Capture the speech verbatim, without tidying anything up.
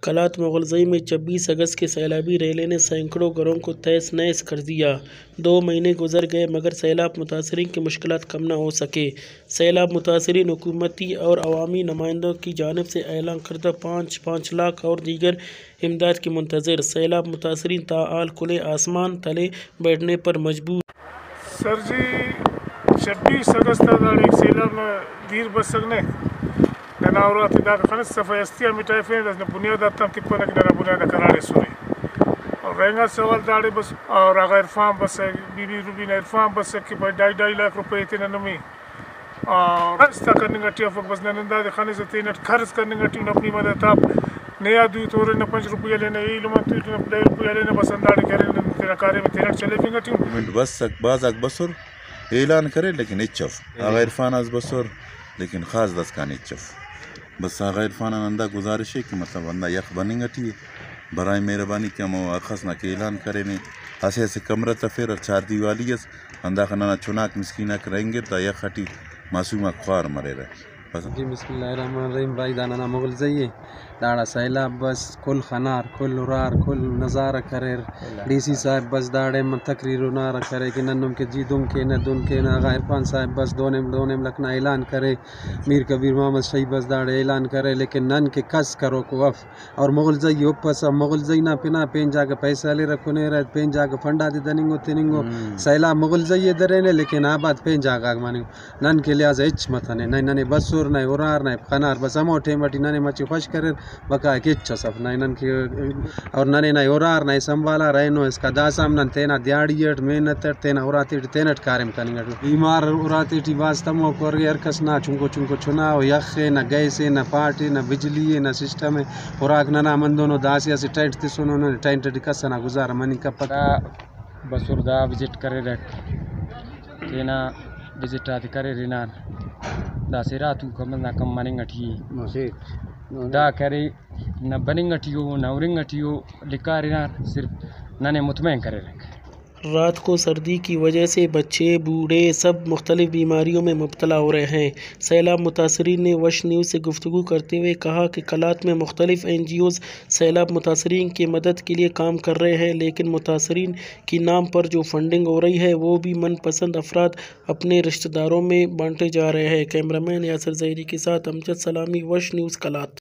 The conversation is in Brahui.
قلات مغلزئی میں چھبیس اگست کے سیلابی ریلے نے سینکڑوں گھروں کو تہس نہس کر دیا۔ دو مہینے گزر گئے مگر سیلاب متاثرین کی مشکلات کم نہ ہو سکے۔ سیلاب متاثرین حکومتی اور عوامی نمائندوں کی جانب سے اعلان کردہ پانچ پانچ لاکھ اور دیگر امداد کی منتظر۔ سیلاب متاثرین تاحال کھلے آسمان تلے بیٹھنے پر مجبور۔ سر جی، چھبیس اگست آ داڑے سیلاب نا دیر بسک نے۔ ننا اراتے داکا خنس صفائی ہستی آ مٹائفین، داسنا بنیاد آتان تپنہ کہ ننا بنیاد آک ہراڑے اسرے۔ اور رہینگا سوال داڑے بس، اور آغا عرفان بسک، بی بی روبینہ عرفان بسک کہ بھائی ڈھائی ڈھائی لاکھ روپے ایتنہ نمے۔ اور خرچ تا کننگ ٹی افک، بس نن ہندادے خنسہ تینٹ خرچ کننگ ٹی ان اپنی مدد آپ۔ نے آ دوئی تورنہ پنچ روپیہ ہلینہ، ایلم آن توئی تونہ ڈھائی روپیہ ہلینہ، بس ہنداڑے کرینہ، نن تینا کاریم ءِ تینٹ چلیفنگ ٹی ان۔ گورنمنٹ بس آک، بھاز آک بسر، اعلان کریر لیکن ہچ اف۔ آغا عرفان آس بسر لیکن خاص داسکان ہچ اف۔ بس آغا عرفان آن ہندا گزارش ءِ کہ مطلب ہندا یخ بننگ ٹی ءِ، برائے مہربانی کہ ہمو اخس نا کہ اعلان کرینے، اسہ اسہ کمرہ تفیر، چار دیوالی اس، ہنداخہ ننا چناک مسکین آک رہینگر، دا یخ ٹی معصوم آک خوار مریرہ۔ بس۔ جی، بسم اللہ الرحمن الرحیم۔ بھائی، دا ننا مغلزئی ءِ، داڑا سیلاب بس، کل خنار، کل ارار، کل نظارہ کریر۔ ڈی سی صاحب بس داڑے من تقریر و نعرہ کرے کہ نن نم کہ جی دن کینہ، دن کینہ۔ آغا عرفان صاحب بس دو نیم، دو نیم لکھ نا اعلان کرے۔ میر کبیر محمد شہید بس داڑے اعلان کرے، لیکن نن کہ کس کروکو اف۔ اور مغلزئی ہپسہ، مغلزئی نا پنا پین جاگہ پیسہ ہلیرہ، کنیرہ، پین جاگہ فنڈ آتے دننگو تننگو۔ سیلاب مغلزئی ءِ درینے، لیکن آباد پین جاگہ غاک مننگ۔ نن کہ لہٰذا ہچ متنے، نئے ننے بسر، نئے ارار، نئے خنار، بس ہمو ٹائم ٹی ننے مچہ خوش کریر، بقایا کہ ہچ اس اف، نئے نن کہ، اور ننے نئے ارار، نئے سنبھالار اینو اسکا داسہ ہم نن تینا دیہاڑی اٹ، محنت اٹ، تینا اراتے ٹی تینٹ کاریم کننگ اٹ۔ بیمار اراتے ٹی بھاز تموک ورے، ہر کس نا چنکو چنکو چنا ءُ، یخ ءِ، نہ گیس ءِ، نہ پاٹ ءِ، نہ بجلی ءِ، نہ سسٹم ءِ، خوراک ننا ہمندنو، داسہ اسہ ٹینٹ تسونو، ننے ٹینٹ ٹی کس ئنا گزارہ مننگ کپک۔ دا بسر دا وزٹ کریرک، تینا وزٹ آتے کریر ہنان، داسہ اراتو کم از کم مننگ ٹی ءِ۔ دا کرے نہ بننگ ٹی ءُ، نہ ہرنگ ٹی ءُ، لکھار ہنان، صرف ننے مطمئن کریرک۔ رات کو سردی کی وجہ سے بچے، بوڑھے سب مختلف بیماریوں میں مبتلا ہو رہے ہیں۔ سیلاب متاثرین نے وش نیوز سے گفتگو کرتے ہوئے کہا کہ قلات میں مختلف این جی اوز سیلاب متاثرین کی مدد کے لیے کام کر رہے ہیں، لیکن متاثرین کی نام پر جو فنڈنگ ہو رہی ہے، وہ بھی من پسند افراد اپنے رشتہ داروں میں بانٹے جا رہے ہیں۔ کیمرہ مین یاسر زہیری کے ساتھ امجد سلامی، وش نیوز قلات۔